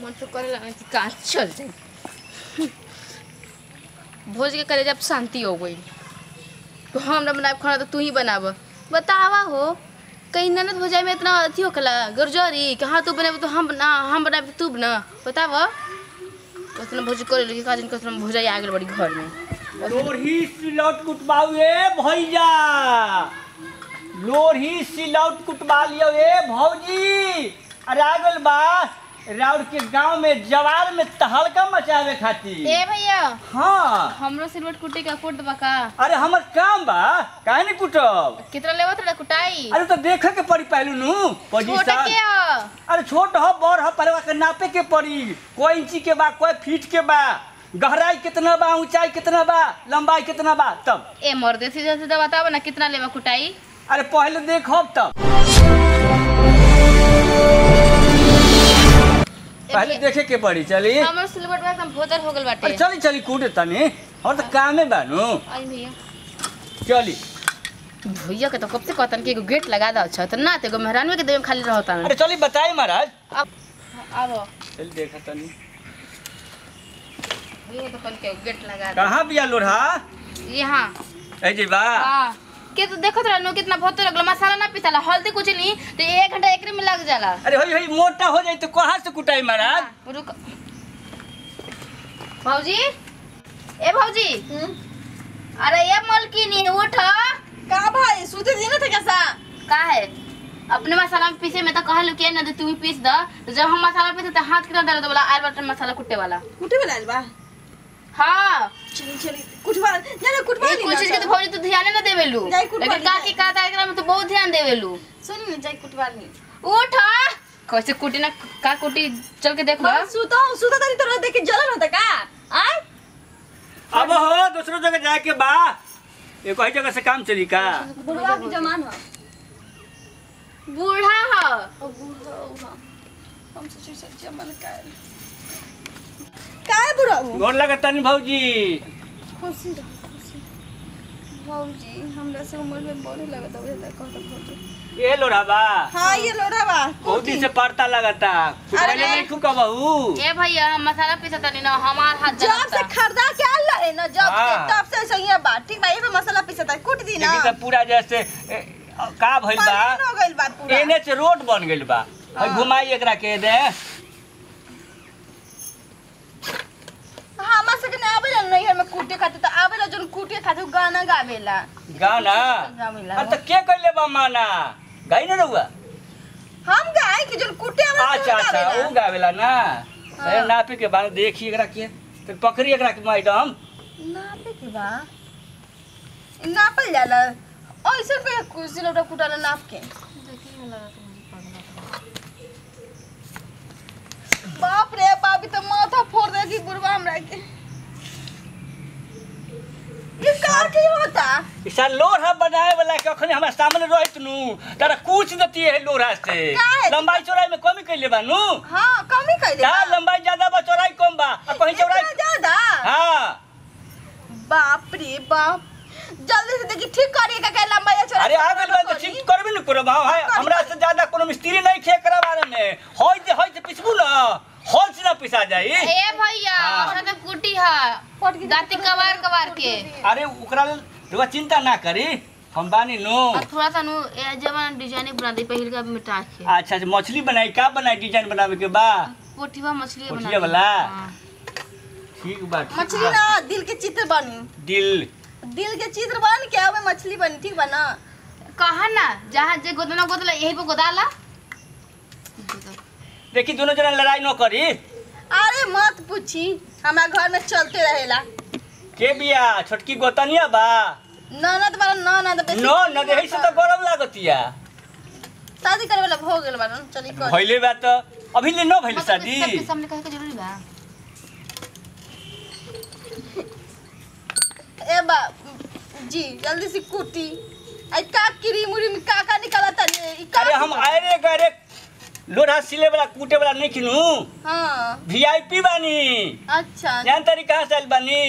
मन तो करे लगा कि कहाँ चल जाए। भोज के करे जब शांति हो गई तो हम ना बनाब खाना तो तू ही बनाब। बतावा हो कहीं ननद भोजाई में इतना अथी होखला गरजरी कि हाँ तू बनाब तो हम बना, हम बनाब तू बना। बतावा उतना भोज करे लगी का दिन कसम भोजाई आ गेल बड़ी घर में। लोरही सिलौट कुटबाऊ ए भैया, लोरही सिलौट कुटबा लियो ए भौजी। अरे आ गेल बा राउर के गांव में जवार में तहलका मचावे खातिर। ए भैया हां हमरो सिलवट कुटे का कुट बा का? अरे हमर काम बा, काहे नहीं कुटब? कितना लेवत रहा कुटाई? अरे तो देखे के पड़ी पहलू नु पोजीशन। छोट के ह? अरे छोट ह बड़ ह पहलवा के नापे के पड़ी, कोई इंची के बा कोई फीट के बा, गहराई कितना बा, ऊंचाई कितना बा, लंबाई कितना बा तब। ए मर्दे सीधा सीधा बताव ना कितना लेवा कुटाई? अरे पहले देखब तब, पहले देखे के पड़ी। चली हमर सिलवट में एकदम भोजर हो गेल बाटे। अरे चली चली कूट तनी और तो कामे बा नु। आई भैया चली भैया के तो कब से कहतन कि एगो गेट लगा दो। अच्छा त ना त एगो मेहरानवे के देवे में खाली रहता। अरे चली बताई महाराज। अब आवो चल देखा तनी भैया तो कल के गेट लगा दो। कहां बिया लोढ़ा? यहां ए जी बा। हां के तो देखत रहनो कितना बहुत लगल मसाला ना पिसाला हल्दी कुछ नहीं तो 1 घंटा एकरे में लग जाला। अरे होई होई मोटा हो जाई तो कहां से कुटाई महाराज? रुक भौजी, ए भौजी। अरे ये मलकिनी उठ। का भाई सुते दिन थे कैसा? का है अपने मसाला में पीसे में तो कहलु के ना तू ही पीस द, तो जब हम मसाला पीसे त हाथ कितना दर्द वाला आयल बटन मसाला कुटे वाला। कुटे वाला आयल बा? हां चली चली कुटवा ना कुटवा नहीं। कोशिश के तो भौजी तू ध्यान ना देवेलू, लेकिन का के का एकरा में तो बहुत ध्यान देवेलू। सुन न जाई कुटवा नहीं। उठ कैसे कुटी ना का कुटी चल के देख लो। सुता सुता तनी तोरा देख के जलन होता का? आ अब हो दूसरो जगह जाए के बा, एक ही जगह से काम चली का? बुढ़वा के जमान हो, बूढ़ा हो। ओ बूढ़ा हम सोचे सच्चा मन का काय बुढ़ा गोर लगता नहीं भौजी। खुशी रहो खुशी। भौजी हमरा से उम्र में बढ़े लगता है त कहत भौजी। ये लोढ़ा बा? हां ये लोढ़ा बा। बहुत दिन से पड़ता लगता। अरे नहीं ठुका बहू। ए भैया हम मसाला पीसता नहीं ना हमार हाथ जब से खरीदा के आल रहे ना जब से तब से सही बा। ठीक बा ये पे मसाला पीसता कूट दी ना। देखी त पूरा जैसे का भइल बा हो गइल बा पूरा एने से रोड बन गइल बा। घुमाई एकरा के दे। हां से के ना आवेला नैहर में कूटे खाते त आवेला जोन कूटे खाते गाना गावेला। गाना? अरे त के कइले बा माना गाई ना रहुआ? हम गाए कि जोन कूटे आवेला। अच्छा अच्छा उ गावेला ना। अरे नापे के बाद देखी एकरा के तो पकड़ी एकरा के मैडम। नापे के बा नापल जाला ऐसे पे कुर्सी लोटा कुटाला नाप के। देखी में लगा के मुझे पगला। बाप रे बाप तो माथा फोड़ देगी बुढ़वा हमरा के। ये कार के होता? इसा लोढ़ा बनाए वाला के अखनी हमरा सामने रहत नु तारा कुछ देती है लोढ़ा से। लंबाई चौड़ाई में कमी कइले बा नु? हां कमी कइले बा। लंबाई ज्यादा बा चौड़ाई कम बा आ कहीं चौड़ाई ज्यादा। हां बाप रे बाप जल्दी से देखी ठीक करिए का लंबाई चौड़ाई। अरे आ गेल बा त ठीक करबे न करब। हां हमरा से ज्यादा कोनो मिस्त्री नहीं खे एकरा बारे में। होय जे होय से पिसबू ना होल से ना पिसा जाई। ए भैया ओकरा त कुटी ह दांती कबार कबार के। अरे ओकरा रुआ चिंता ना करी हम बानी नु। और थोड़ा सा नु ए जवान डिजाइन बना दे पहिल का मिटा के। अच्छा अच्छा मछली बनाई का बनाई डिजाइन बनावे के बा? पोठीवा मछली बना। पोठिया वाला ठीक बा। मछली ना दिल के चित्र बनी। दिल दिल के चित्र बन के आवे मछली बनी ठीक बा ना? कहा ना जहां जे गोदना गोदला यही पे गोदाला। देखी दोनों जना लड़ाई न करी। अरे मत पूछी हमरा घर में चलते रहेला। के बिया छोटकी गोतनिया बा? ननद बा ननद बेसी ननद एही से तो गरम लागतिया। शादी करे वाला हो गेल बा चली कर। भइले बा त अभी ले न भइल शादी। सबके सामने कहे के जरूरी बा? ए बा जी जल्दी से कुटी। आई का क्रीम उरीम का का निकालता ने? अरे हम आयरे गरे लोढ़ा सिले वाला कूटे वाला नहीं खिनू। हां वीआईपी बानी। अच्छा जान तारी कहां से आइल बानी?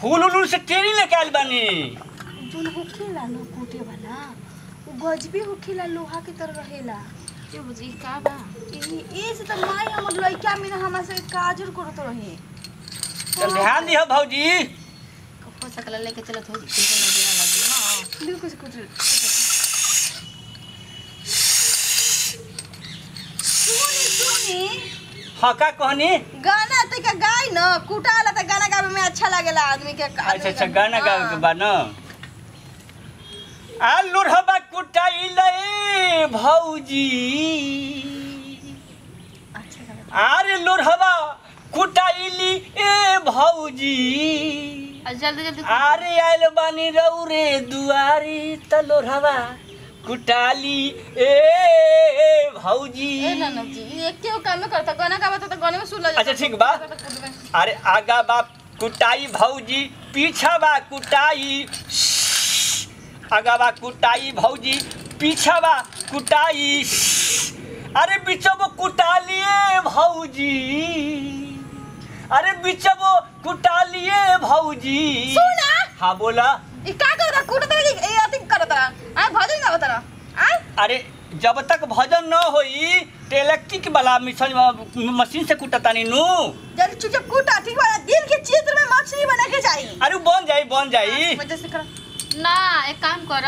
हुलुलु से ट्रेन लेके आइल बानी। जोन होखेला नो कूटे वाला उ गजबी होखेला लोहा के तरह रहेला। के बुझी का बा? ई से त माई हमर लइका में हमरा से काजर करत रही। चल ध्यान दिह भौजी। हो सकला लेके चलत हो टेंशन ना लगी। हां बिल्कुल कुछ सुनी सुनी। हां का कहनी? गाना त का गाई न कुटाला त गाना गावे में अच्छा लागेला आदमी के। अच्छा अच्छा गाना गावे के बा न। आ लोढ़वा कुटाइले भौजी। अच्छा अरे लोढ़वा कुटाइली ए भौजी। जल्दी जल्दी। अरे आइल बानी रौरे दुआरी त लोढ़वा कुटाली ए भौजी। ए ननद जी ये क्यों काम करता? गाना गावता त गाने में सुन ल। अच्छा ठीक बा। अरे आगा बा कुटाई भौजी पीछा बा कुटाई। आगा बा कुटाई भौजी पीछा बा कुटाई। अरे बिचबो कुटालिए भौजी। अरे बिचबो कुटालिए भौजी। सुना। हां बोला। ई का करता? कुटत रही ए अति करत रहा। आ भजन गावत रहा। आ अरे जब तक भजन न होई ते इलेक्ट्रिक वाला मशीन से कुटतानी नु। जल्दी चुपचाप कुटा ठीक बा। दिल के चित्र में मछली बना के जाई। अरे बन जाई बन जाई। वजह से कर ना एक काम कर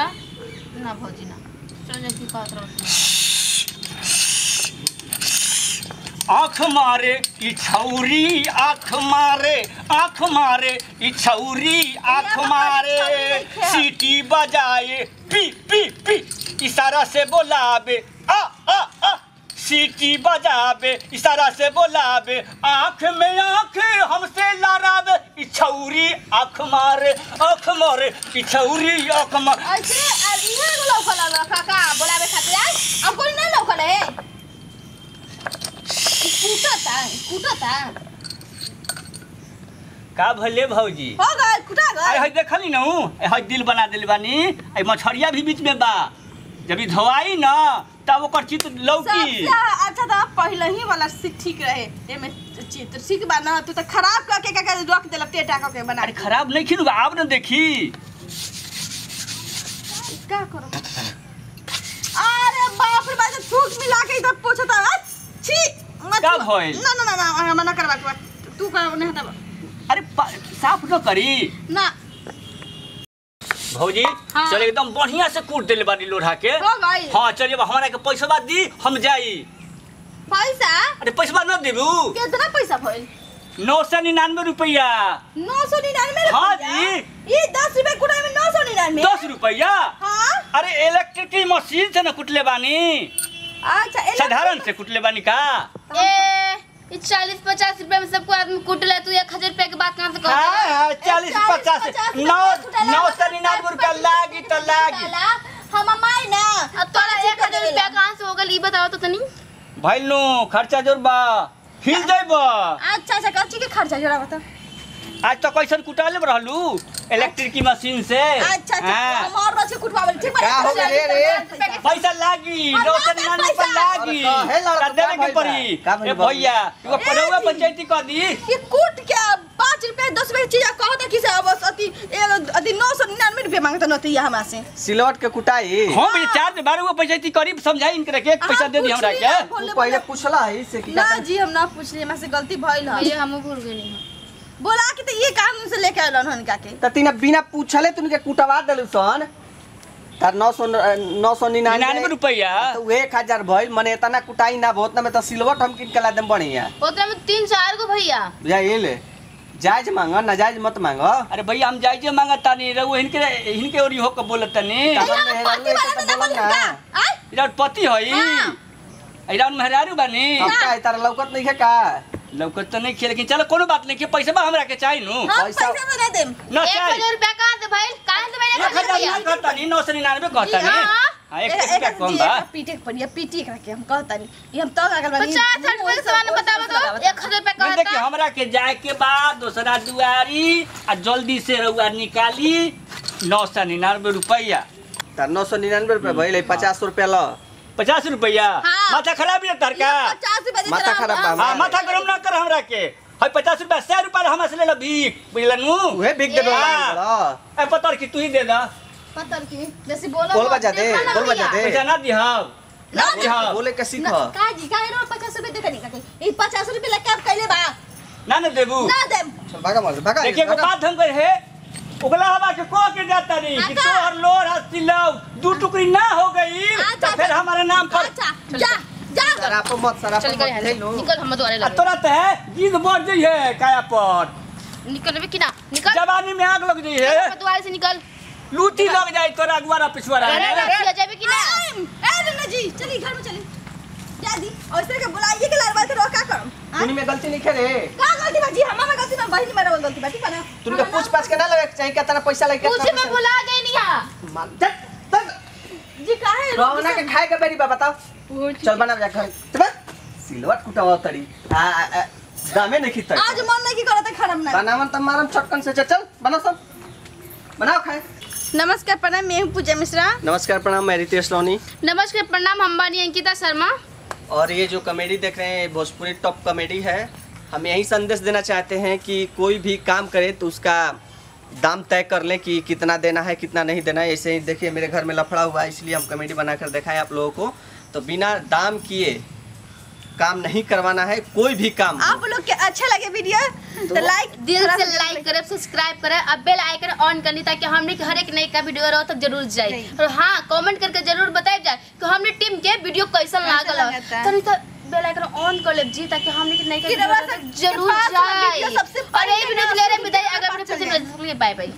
ना भौजी ना चल जा की कहत रहो। आँख मारे ई छौरी आँख मारे आँख मारे ई छौरी आँख मारे सीटी बजाए पी पी पी इशारा से बोलावे आ आ आ सीटी बजावे इशारा से बोलावे आँख में आँख हमसे लड़ावे ई छौरी आँख मारे ई छौरी आँख मारे। ऐसे इहे एगो लौकल काका बोलावे खातिर अब कोई ना लौकल है। कुटता कुटता का भले भौजी? हो गइल कुटा गइल। अरे हई देखली न हई दिल बना देले बानी। ए मछरिया भी बीच में बा। जब ई धोआई न तब ओकर चित्र लौकी। सबसे अच्छा त पहले ही वाला ठीक रहे। एमे चित्र ठीक बा न तू त खराब क के का रख देला टेटा क के बना। अरे खराब नहीं खिनु आब न देखी का करो। अरे बाप रे बाप थूक मिला के इधर पोछता। छी का भइल? ना ना ना हम ना करवा के तू कर नहीं हटाब। अरे साफ न करी ना भौजी। हाँ। चल एकदम बढ़िया से कूट देले बानी लोढ़ा के। हो गइल। हां चलिए हमरा के पैसा दी हम जाई। पैसा? अरे पैसा न देबू। कितना पैसा भइल? 999 रुपया। 999? हां जी। ये 10 रुपया कुटाई में 999? 10 रुपया। हां। अरे इलेक्ट्रिक मशीन से न कुटले बानी। अच्छा साधारण से कुटले बानी का? ए 40-50 रुपए में सबको आदमी कूट ले तू 1000 रुपया के बात कहां से कहत? हां 40 50 999 रुपया लागी त लागी। हम माई ना अब तोरा 1000 रुपया कहां से हो गेल ई बताओ तो तनी। भाई नो खर्चा जोर बा हिल जाइबा। अच्छा अच्छा कच्ची के खर्चा जोरा बता। आज तो कैसन कुटाले रहलू इलेक्ट्रिक की मशीन से। अच्छा अच्छा हम और बच्चे कुटवावे ठीक बा। का हो गेल रे? पैसा लागी 999 रुपया लागी त देवे के पड़ी। ए भैया एगो पढ़ौआ पंचायती कह दी। ये कूट के 5 रुपया 10 रुपया चीज कहत कि से बस अति अति 999 रुपया मांगत नती हमरा से। सिलवट के कुटाई हम ये 4 बार वो पंचायती करी समझाई इनके के पैसा दे दी हमरा के। तू पहले पूछला है से कि ना जी हम ना पूछली हमरा से गलती भइल है। ये हम भूल गेनी बोला कि त ये काम से लेके आइलन हनका के। त तीना बिना पूछले तुनके कुटवा देलु सन। तार 999 रुपया तो 1000 भइल मने इतना कुटाई ना बहुत ना में त सिलवट हम किन के ला देम बढ़िया। ओतना में 3-4 गो भैया। बुझाइल जायज मांग ना जायज मत मांग। अरे भैया हम जायज मांगत तानी रे इनके इनके ओरी हो के बोलत तानी। इधर पति हई इधर मेहरारू बानी। का तार लौकत नहीं है का? लौकत तो नहीं खे लेकिन चलो कोनो बात नहीं के पैसा बा हमरा के चाहिए नु। पैसा तो नहीं देम। ना चाहिए। 1000 रुपया कहां से भइल? कहां से भइल? 1000 कहता नहीं 999 कहता नहीं। हां एक रुपया कम बा। पीटे के पड़ी पीटी एकरा के हम कहता नहीं ई हम तंग आगल बानी। 50-60 रुपया सामान बताव तो 1000 रुपया कहता। देखिए हमरा के जाए के बाद दूसरा दुआरी आ जल्दी से रउआ निकाली 999 रुपया। त 999 रुपया भइल 50 रुपया ल। 50 रुपया माथा खराब है तार का। 50 रुपया दे। माथा खराब बा। हां माथा गरम ना कर हमरा के। हई 50 रुपया 100 रुपया हमरा से ले ल भीख बुझला नु। उहे भीख देबे वाला। ए पतर की तू ही दे दा। पतर की बेसी बोलो बोलबा जा दे बोलबा जा दे। पैसा ना दिहब। ना बोले के सीख का जी का रो 50 रुपए दे तनी का ई 50 रुपए लग के आप कइले बा ना ना देबू ना देम। चल भागा मार भागा। देखिए को बात हम कहे है उगला हवा के को के जाता नहीं कि तोहर लोर हस्ती लव दू टुकड़ी ना हो गई तो फिर हमारे नाम पर। अच्छा जा जा शराब मत शराब चल मत ले लो निकल हम द्वारे लगे तोरा तो है गीत बढ़ जाई है काया पर निकलबे कि ना निकल जवानी में आग लग जाई है द्वारे से निकल लूटी लग जाई तोरा अगुवारा पिछुआरा अरे जाबे कि ना। ए नन्ना जी चली घर में चली जा दी और इसरे के बुलाइए के लारवा के रोका करम। तुनी में गलती नहीं करे का गलती बा जी हमा में गलती बा बहिनी मेरा गलती बा ठीक बा ना। तुनी के पूछ पाछ के ना लगे चाहिए कितना पैसा लगे पूछ में बुला गई नहीं हां मान चल चल जी काहे रोना के खाए के बेरी बा बताओ। चल बना जा घर चल सिलवट कुटावा तड़ी आ दामे नहीं खित आज मन नहीं की करत खरम ना बनावन त मारम चटकन से। चल बनाओ सब बनाओ खाए। नमस्कार प्रणाम, मैं हूं पूजा मिश्रा। नमस्कार प्रणाम, मैं रितेश लोनी। नमस्कार प्रणाम, हम बानी अंकिता शर्मा। और ये जो कॉमेडी देख रहे हैं भोजपुरी टॉप कॉमेडी है। हम यही संदेश देना चाहते हैं कि कोई भी काम करे तो उसका दाम तय कर लें कि कितना देना है कितना नहीं देना है। ऐसे ही देखिए मेरे घर में लफड़ा हुआ है इसलिए हम कॉमेडी बनाकर दिखाएं आप लोगों को। तो बिना दाम किए काम नहीं करवाना है कोई भी काम। आप लोग के अच्छा लगे वीडियो तो लाइक दिल से लाइक करें, सब्सक्राइब करें और बेल आइकन ऑन करनी ताकि हमने हर एक नई का वीडियो रहो तब जरूर जाए। और हाँ कमेंट करके जरूर बताए जाए कि हमने टीम के वीडियो कैसा लागल। तो बेल आइकन ऑन कर ले जी ताकि हमने के नई का वीडियो जरूर जाए। और ये वीडियो ले रहे विदाई, अगर वीडियो पसंद आए बाय बाय।